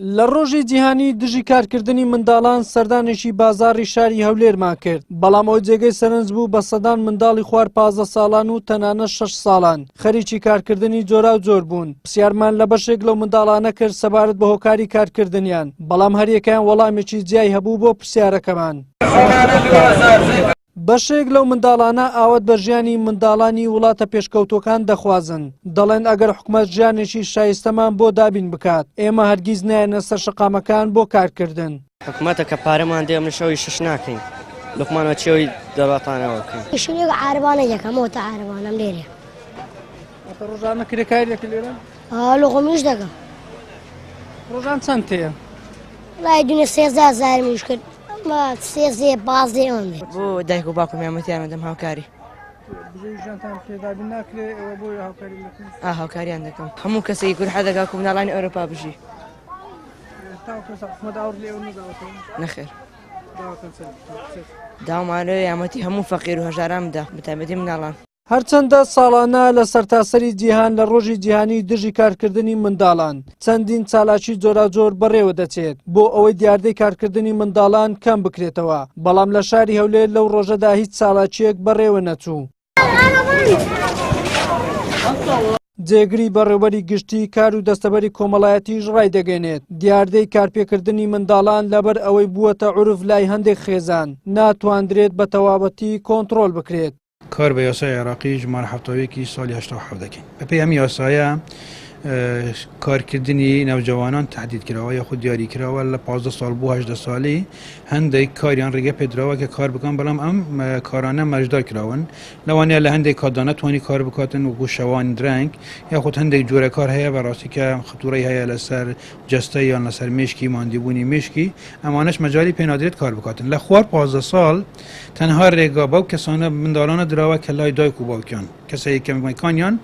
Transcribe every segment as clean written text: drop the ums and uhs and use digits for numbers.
لە ڕۆژی جیهانی دژی کارکردنی منداڵان سەردانێکی بازاڕی شاری هەولێرمان کرد، بەڵام ئەوەی جێگەی سەرنج بوو بە سەدان منداڵی خوار 15 ساڵان و تەنانەت 6 ساڵان خەریکی کارکردنی جۆراو جۆر بوون. پرسیارمان لە بەشێک لەو منداڵانە کرد سەبارەت بە هۆکاری کارکردنیان، بەڵام هەریەکەیان وەڵامێکی جیای هەبوو بۆ پرسیارەکەمان. بەشێک لەو منداڵانە ئاوات بە ژیانی منداڵانی وڵاتە پێشکەوتووەکان دەخوازن، دەڵێن ئەگەر حکومەت ژیانێکی شایستەمان بۆ دابین بکات، ئێمە هەرگیز نایەنە سەر شەقامەکان بۆ کارکردن. حکومەتە کە پارەمان دێ منش ئەوی شش ناکەین لوقمانەوە چێوی دەباتانەوە بکەین. شوێنێک عارەبانە یەکەم ئەوەتە عارەبانەم لێرەیە. واتە ڕۆژانە کرێکاری دەکەی لێرە؟ ئا لۆخۆم ئیش دەکەم. ڕۆژان چەند تێیە؟ وەڵای دوێنێ 13 هەزارم ئیش کرد. ئەمە سێزێ بازێ ئەوەندێ. بۆ دایک و باوکم یارمەتیان دەم هاوکاری. بژێوی ژیانتان پێ دابین ناکرێ ئێوە بۆ هاوکاری دەکەن؟ ئا هاوکاریان دەکەم. هەموو کەسێکی کورد حەز دەکات کو مناڵانی ئەوروپا بژی. تاوەکو ئێستا حکومەت ئاوڕ لێ ئێوە نەداوەتەوە؟ نەخێر. داواتان چییە؟ داوامان لێیە یارمەتی هەموو فەقیر و هەژاران بدا بەتایبەتی مناڵان. هەرچەندە ساڵانە لە سەرتاسەری جیهان لە ڕۆژی جیهانی دژی کارکردنی منداڵان چەندین چالاکی جۆراوجۆر بەڕێوە دەچێت بۆ ئەوەی دیاردەی کارکردنی منداڵان کەم بکرێتەوە، بەڵام لە شاری هەولێر لەو ڕۆژەدا هیچ چالاکییەک بەڕێوە نەچوو. جێگری بەڕێوبەری گشتی کار و دەستەبەری کۆمەڵایەتیش ڕایدەگەێنێت دیاردەی کارپێکردنی منداڵان لەبەر ئەوەی بووەتە عورف لای هەندێک خێزان ناتواندرێت بە تەواوەتی کۆنتڕۆل بکرێت. کار بە یاسای عێراقی ژمارە 71 ی ساڵی 87 دەکەین. بەپێی ئەم یاسایە کارکردنی نەوجەوانان تهدید کراوە یاخود دیاری کراوە لە 15 ساڵ بۆ 18 ساڵی هەندێک کاریان ڕێگە پێدراوە کە کار بکەن بەڵام ئەم کارانە مەرجدار کراون لەوانەیە لە هەندێک کاتدا نەتوانی کار بکاتن وەکو شەوان درەنگ یاخود هەندێک جۆرە کار هەیە بەڕاستی کە خطورەی هەیە لەسەر جەستە یان لەسەر مێشکی ماندیبوونی مێشکی ئەمانەش مەجای پێنادرێت کار بکاتن لە خوار 15 ساڵ تەنها رێگا بەو کەسانە منداڵانە دراوە کە لای دایک و باوکیان کەسە یەکەمەکانیان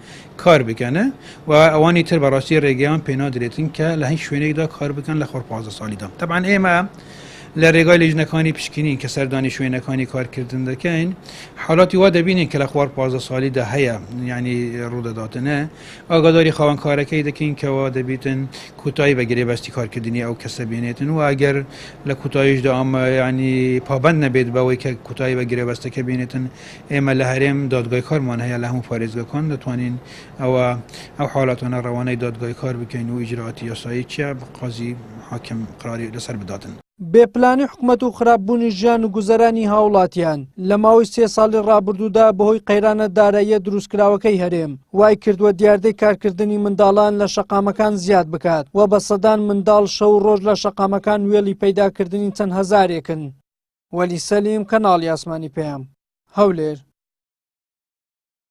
کار بکەنە و ئەوانی تر بەڕاستی رێگەیان پێنادرێتن کە لە هیچ شوێنێکدا کار بکەن لە خوار 15 ساڵیدا تەبعەن ئێمە لە رێگای لیژنەکانی پشکنین کە سەردانی شوێنەکانی کارکردن دەکەین حاڵاتی وا دەبینین کە لە خوار 15 ساڵیدا هەیە یعنی ڕوودەداتنە ئاگاداری خاوەن کارەکەی دەکەین کەوا دەبیتن کوتایی بە گرێبەستی کارکردنی ئەو کەسە بێنێتن و ئەگەر لە کوتاییشدا ئەم ینی پابند نەبێت بەوەی کە کوتایی بە گرێبەستەکە بێنێتن ئێمە لە هەرێم دادگای کارمان هەیە لە هەموو پارێزگەکان دەتوانین ئەوە ئەو حاڵاتانە ڕەوانەی دادگای کار بکەین و ئیجرائاتی یاسایی چیە قازی حاکم قراری لەسەر بداتن. بێ پلانی حکومەت و خراپ بوونی ژیان و گوزەرانی هاوڵاتیان لە ماوەی سێ ساڵی ڕابردوودا بەهۆی قەیرانە داراییە دروستکراوەکەی هەرێم وای کردووە دیاردەی کارکردنی منداڵان لە شەقامەکان زیاد بکات و بە سەدان منداڵ شەو و ڕۆژ لە شەقامەکان وێڵی پەیداکردنی چەند هەزارێکن. وەلی سەلیم، کەناڵی ئاسمانی پەیام، هەولێر.